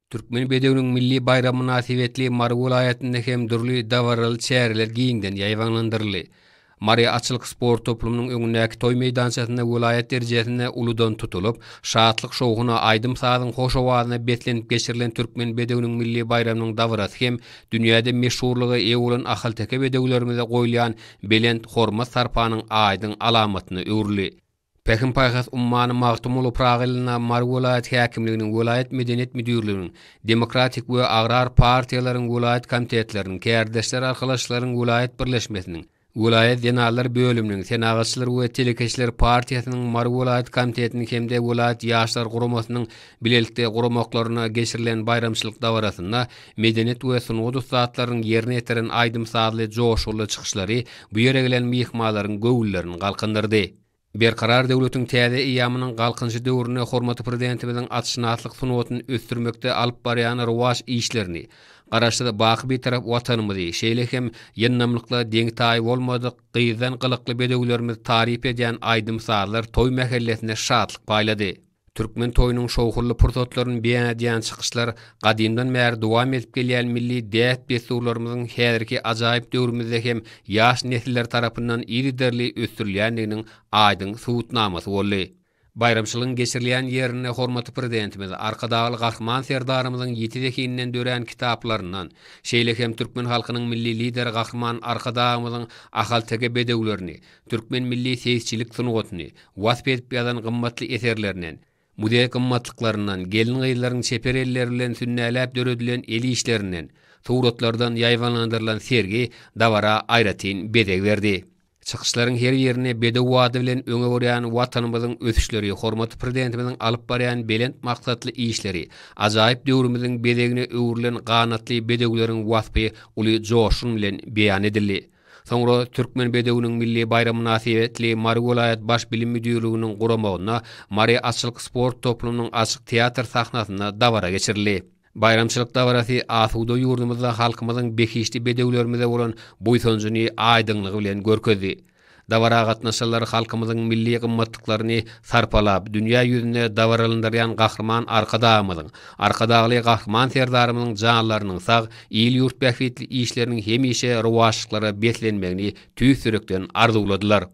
Türkmen bedewiniň milli baýramy mynasybetli Mary welaýatynda hem dürli dabaraly çäreler giňden ýaýbaňlandyryldy. Mary atçylyk sport toplumynyň öňündäki toý meýdançasynda welaýat derejesinde uludan tutulyp, şatlyk-şowhuna, aýdym-sazyň hoş owazyna beslenip geçirilen Türkmen bedewiniň milli baýramynyň dabarasy hem dünýäde meşhurlyga eýe bolan ahalteke bedewlerimize goýulýan belent hormat-sarpanyň aýdyň alamatyna öwrüldi. Pähim-paýhas ummany Magtymguly Pyragy ýylynda Mary welaýat häkimliginiň, welaýat medeniýet müdirliginiň, Demokratik we Agrar partiýalaryň welaýat komitetleriniň, Kärdeşler arkalaşyklaryň welaýat birleşmesiniň, welaýat zenanlar bölüminiň, Senagatçylar we telekeçiler partiýasynyň Mary welaýat komitetiniň hem-de welaýat Ýaşlar guramasynyň bilelikde guramaklarynda geçirilen baýramçylyk dabarasynda medeniýet we sungat ussatlarynyň ýerine ýetiren aýdym-sazly joşgunly çykyşlary bu ýere gelen myhmanlaryň göwünlerini galkyndyrdy. Berkarar döwletiň täze eýýamynyň Galkynyşy döwründe hormatly Prezidentimiziň atşynaslyk sungatyny ösdürmekde alyp barýan rowaç işlerini, Garaşsyz, baky Bitarap Watanymyzy, şeýle hem ýyndamlykda deňi-taýy bolmadyk gyzdan gylykly bedewlerimizi taryp edýän aýdym-sazlar toý mähellesine şatlyk paýlady. Türkmen toýunyň şowhunly pursatlaryny beýan edýän çykyşlar gadymdan bäri dowam edip gelýän milli däp-dessurlarymyzyň häzirki ajaýyp döwrümizde hem ýaş nesiller tarapyndan yzygiderli ösdürilýändiginiň aýdyň subutnamasy boldy. Baýramçylygyň geçirilýän ýerinde hormatly Prezidentimiz Arkadagly Gahryman Serdarymyzyň ýiti zehininden dörän kitaplaryndan, şeýle hem türkmen halkynyň Milli Lideri Gahryman Arkadagymyzyň ahalteke bedewlerini, türkmen milli seýisçilik sungatyny wasp edip ýazan gymmatly eserlerinden, muzeý gymmatlyklaryndan, gelin-gyzlaryň çeper elleri bilen sünnäläp döredilen el işlerinden, suratlardan ýaýbaňlandyrylan sergi dabara aýratyn bezeg berdi. Çykyşlaryň her birinde bedew bady bilen öňe barýan Watanymyzyň ösüşleri, hormatly Prezidentimiziň alyp barýan belent maksatly işleri, ajaýyp döwrümiziň bezegine öwrülen ganatly bedewleriň waspy uly joşgun bilen beýan edildi. Soňra Türkmen bedewiniň milli baýramy mynasybetli Mary welaýat Baş bilim müdirliginiň guramagynda Mary atçylyk sport toplumynyň açyk teatr sahnasynda dabara geçirildi. Baýramçylyk dabarasy asuda ýurdumyzda halkymyzyň behişdi bedewlerimize bolan buýsanjyny aýdyňlygy bilen görkezdi. Dabara gatnaşanlar halkymyzyň milli gymmatlyklaryny sarpalap, dünýä ýüzünde dabaralandyrýan Gahryman Arkadagymyzyň, Arkadagly Gahryman Serdarymyzyň janlarynyň sag, il-ýurt bähbitli işleriniň hemişe rowaçlyklara beslenmegini tüýs ýürekden arzuwladylar.